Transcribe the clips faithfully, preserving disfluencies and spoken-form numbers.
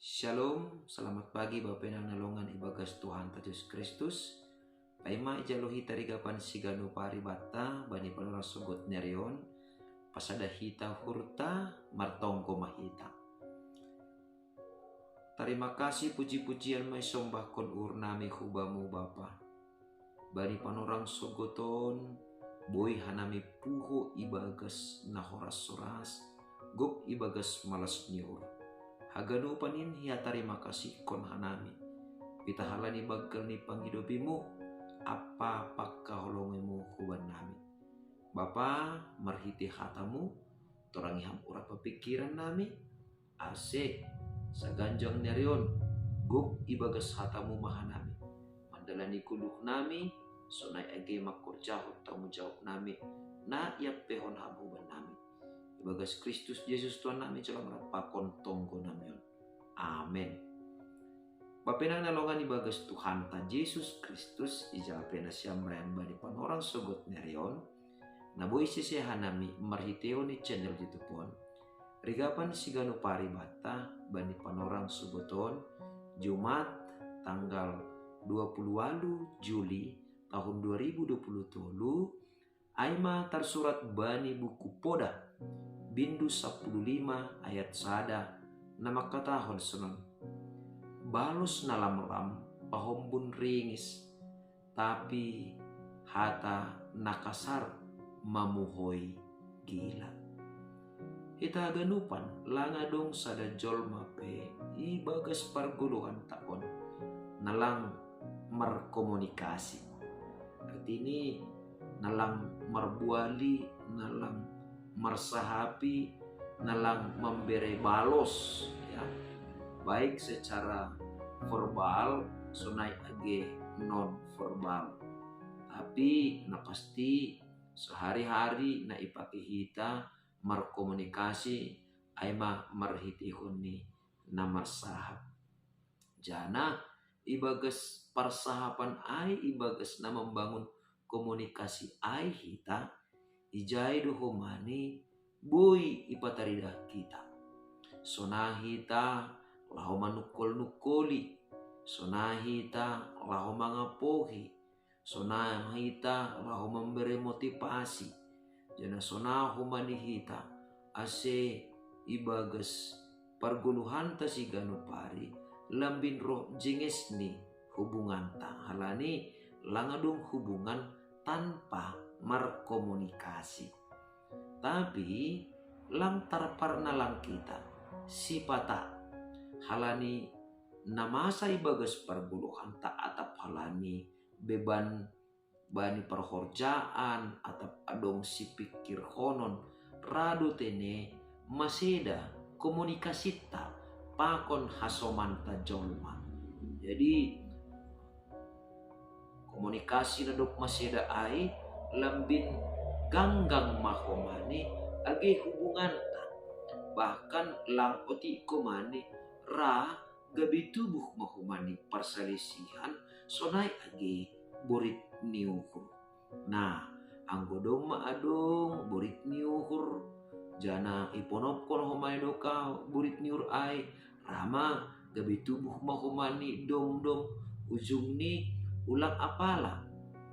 Shalom, selamat pagi Bapenang na longan ibagas Tuhanta Jesus Kristus. Paima ijalo hita rigapan sigano paribatta bani panorang sogot nerion, pasada hita hurta, martonggo mahita. Tarima kasih puji-pujian maisombahkon urnami hubamu Bapa. Bani panorang sogoton, boi hanami puho ibagas na horas-horas, gok ibagas malas ni uhur. Haganupan in ia tarima kasihkon hanami. Pitahala ni banggal ni pangidopimu, apa pangkaholongimu huban nami. Bapa, marhite hatamu, torangi ham urapa pikiran nami, ase saganjang nerion, gok ibagas hatamu mahanami. Mandalani goluh nami, sonai age mangkorjahon tanggung jawab nami, na iampehon ham huban nami. Ibagas Kristus Jesus Tuhan nami jala marampakon tonggo nami on. Amen. Bapenang na longan ibagas Tuhanta Jesus Kristus, ijala pe nasiam rayan bani panorang sogot nerion, na boi sese hanami marhiteon ni channel YouTube on, rigapan sigano paribatta bani panorang sogoton, Jumat tanggal dua puluh walu Juli tahun dua ribu dua puluh tolu, ai ma tarsurat bani buku Poda, bindu sapuluh lima ayat sada, na mangkatahon sonon: Balos na lamlam pahombun ringis, tapi hata na kasar mamuhoi gila. Hita haganupan, lang adong sada jolma pe ibagas pargoluhanta on na lang markomunikasi. Artini, na lang marbuali, na lang marsahapi, na lang mambere balos, ya, baik secara verbal, sonai age non verbal. Tapi na pasti sehari-hari na ipake hita markomunikasi ai ma marhitehon ni na marsahap. Janah ibagas parsahapan ai, ibagas na mambangun komunikasi ai hita, ijai do homa ni boi ipataridah hita. Sonai hita laho manungkol-nungkoli, sonai hita laho mangapohi, sonai hita laho mambere motivasi, janah sonai homa ni hita, ase ibagas pargoluhanta siganup ari lambin roh jenges ni hubunganta, halani lang adong hubungan tanpa markomunikasi. Tapi lang tarparnalang hita sipata, halani na masa ibagas pargoluhanta atap halani beban bani parhorjaan atap adong sipingkirhonon, ra do tene maseda komunikasinta pakon hasomanta jolma. Jadi komunikasi na dob maseda ai lambin ganggang ma homa ni age hubunganta, bahkan lang otik homa ni ra gabe tubuh ma homa ni parsalisihan sonai age borit ni uhur. Nah, anggo domma adong borit ni uhur, janah iponopkon homa ni do ka borit ni uhur ai, ra ma gabe tubuh ma homa ni domdom, ujungni ulang apala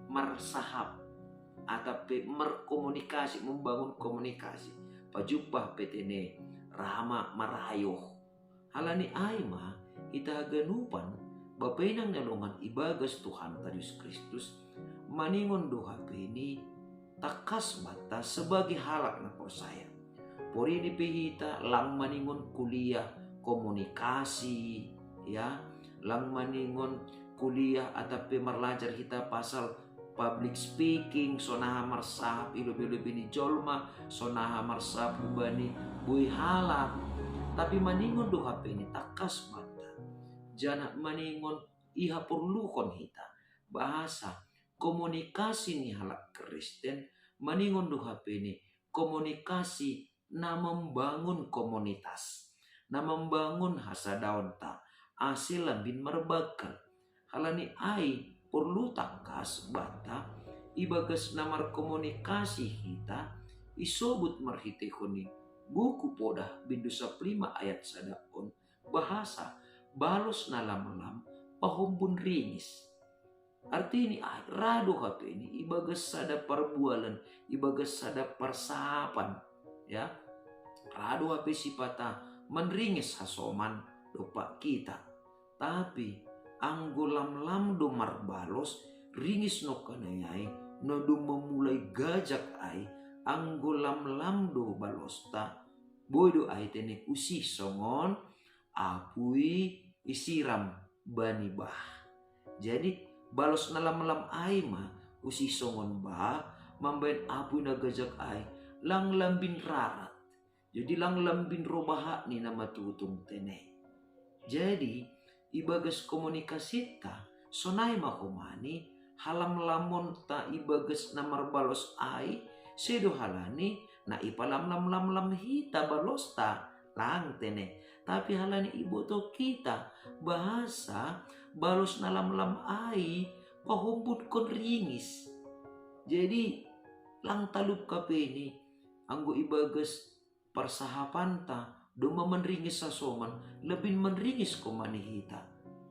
marsahap atap pe markomunikasi, membangun komunikasi. Pajumpah pe tene ra ma marayoh. Halani ai ma hita haganupan, bapenang na longan ibagas Tuhanta Jesus Kristus, maningon do hape ni tangkas banta sebagai halak na porsaya. Porini pe hita lang maningon kuliah komunikasi, ya, lang maningon kuliah atap pe marlajar hita pasal public speaking, sonaha marsahap i lobei-lobei ni jolma, sonaha marsahap hubani boi halak. Tapi maningon do hape ni tangkas banta, janah maningon ihaporluhon hita, bahasa komunikasi ni halak Kristen maningon do hape ni komunikasi na mambangun komunitas, na mambangun hasadaonta, ase lambin marbanggal. Halani ai porlu tangkas banta ibagas na markomunikasi hita, isobut marhitehon ni buku Poda bindu sapuluh lima ayat sada on, bahasa, balos na lamlam pahombun ringis. Artini ai, ra do hape ini ibagas sada parbualan, ibagas sada parsahapan, ya. Ra do hape sipata manringis hasoman dompak hita. Tapi anggo lamlam do marbalos, ringis nongkanai ai, na domma mulai gajak ai, anggo lamlam do balosta, boi do ai tene usih songon apui isiram bani bah. Jadi balos na lamlam ai ma usih songon bah, mambaen apui na gajak ai, lang lambin rarat. Jadi lang lambin ro bahatni na matutung tene. Jadi ibagas komunikasinta, sonai ma homani halamlamonta ibagas na marbalos ai, sedo halani na ipalamlam-lamlam hita balosta, lang tene. Tapi halani iboto hita bahasa balos na lamlam ai pahombunkon ringis. Jadi lang talup hape ini, anggo ibagas parsahapanta domma manringis hasoman, lambin manringis homani hita.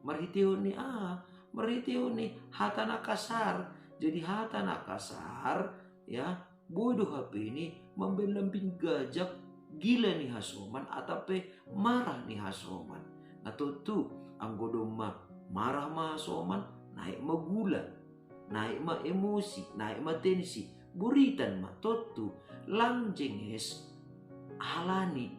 Marhitehon ni aha? Marhitehon ni hata na kasar. Jadi hata na kasar, ya, boi do hape ini mambaen lambin gajak, gila ni hasoman atap pe marah ni hasoman. Na tontu anggo domma marah ma hasoman, naek ma gula, naek ma emosi, naek ma tensi, boritan ma tontu. Lang jenges halani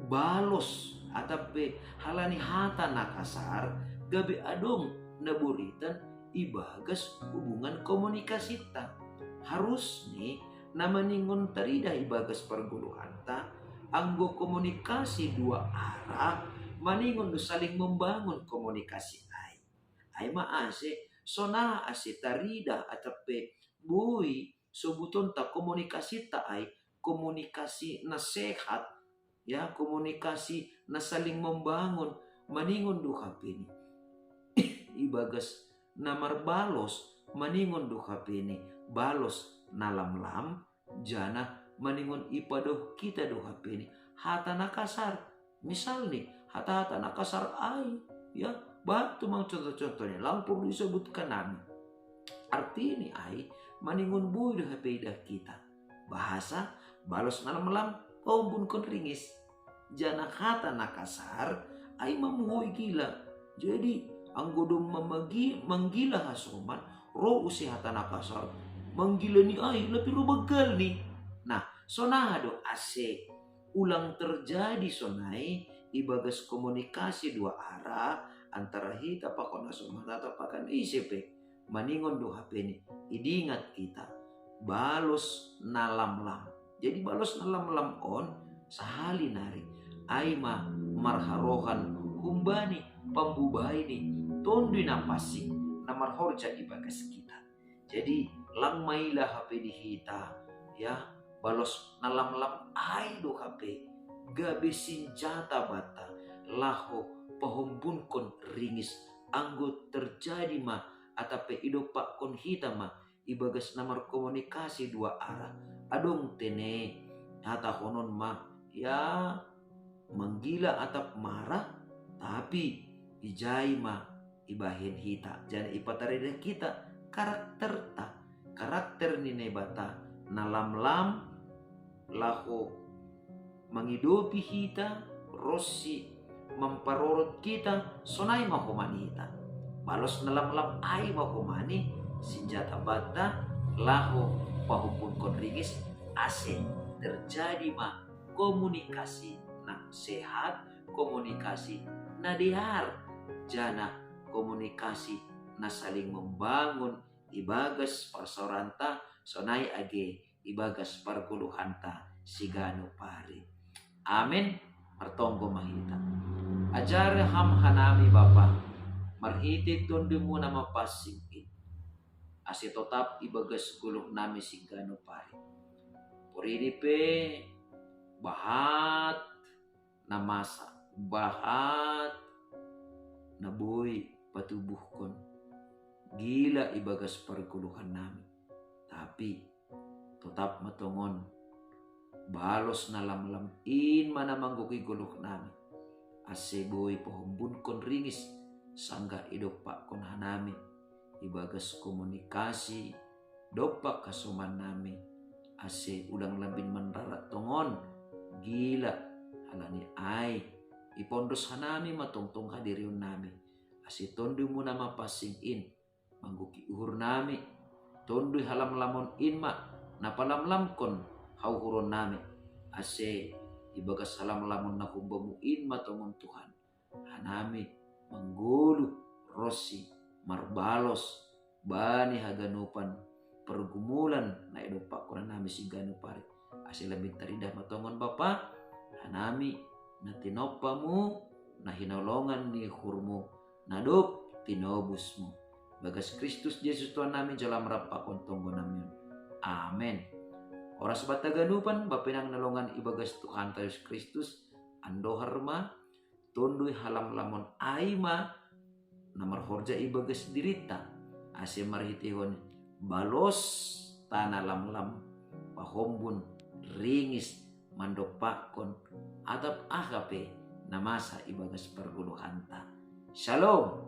balos atap pe halani hata na kasar gabe adong na boritan ibagas hubungan komunikasinta. Harusni na maningon tarida ibagas pargoluhanta, anggo komunikasi dua arah, maningon do saling membangun komunikasi ai. Ai ma ase, sonaha ase tarida atap pe boi sobutonta komunikasinta ai komunikasi na sehat, ya, komunikasi na saling membangun, maningon do hape ini ibagas na marbalos, maningon do hape ini balos na lamlam, janah maningon ipadoh hita do hape ini hata na kasar. Misalni hata-hata na kasar ai, ya, bah tumang contoh-contohni, lang porlu isebutkan nami. Artini ai, maningon boi do hape idah hita bahasa balos na lamlam pahombunkon ringis. Janah hata na kasar ai mamuhoi gila. Jadi anggo domma magi-, manggila hasoman, ro use hata na kasar, manggila ni ai, lape ro banggal ni. Nah, sonaha do ase ulang terjadi sonai ibagas komunikasi dua arah antara hita pakon hasoman atap pakon ise pe? Maningon do hape ini, idingat hita balos na lamlam. Jadi balos na lamlam on sahali nari ai ma marharohan humbani Pambubaini Tonduy Napansing na marhorja ibagas hita. Jadi lang maila hape di hita, ya, balos na lamlam ai do hape gabe sinjata banta laho pahombunkon ringis anggo terjadi ma atap pe idompakkon hita ma ibagas na markomunikasi dua arah. Adong tene hatahonon ma, ya, manggila atap marah, tapi ijai ma ibahen hita, janah ipatarida hita karakterta, karakter ni Naibata na lamlam laho mangidopi hita ronsi mamparorot hita, sonai ma homani hita. Balos na lamlam ai ma homani sinjata banta laho pahombunkon ringis ase terjadi ma komunikasi na sehat, komunikasi na dear, janah komunikasi na saling membangun ibagas parsaoranta, sonai age ibagas pargoluhanta siganup ari. Amen. Martonggo ma hita. Ajari Ham hanami Bapa, marhitei Tondumu na mapansing i, ase totap ibagas goluhnami siganup ari. Porini pe bahat na masa, bahat na boi patubuhkon gila ibagas pargoluhannami. Tapi totap ma tongon balos na lamlam in ma na manggohi goluhnami. ase boi pahombunkon ringis sanggah idompakkon hanami ibagas komunikasi dompak hasoman nami, ase ulang lambin manrarat tongon gila. Halani ai ipondos hanami ma tongtong hadirion nami, ase Tonduy muna ma pansing in manggoki uhur nami. Tonduy halamlamon in ma na palamlamkon hauhuron nami, ase ibagas halamlamon na humbamu in ma tongon Tuhan hanami manggoluh ronsi marbalos bani haganupan pergumulan na idompakkon hanami siganup ari. Ase lambin taridah ma tongon Bapa hanami na tinompamu, na hinolongan ni uhurmu, na dob tinobusmu. Bagas Kristus Jesus Tuhan nami jalo ma rap pakon tonggo nami on. Amen. Horas banta haganupan, bapa inang na longan ibagas Tuhanta Jesus Kristus, andohar ma Tonduy halamlamon ai ma na marhorja ibagas dirinta, ase marhiteihon balonta na lamlam pahombun ringis mandompakkon atap aha pe na masa ibagas pargoluhanta. Shalom.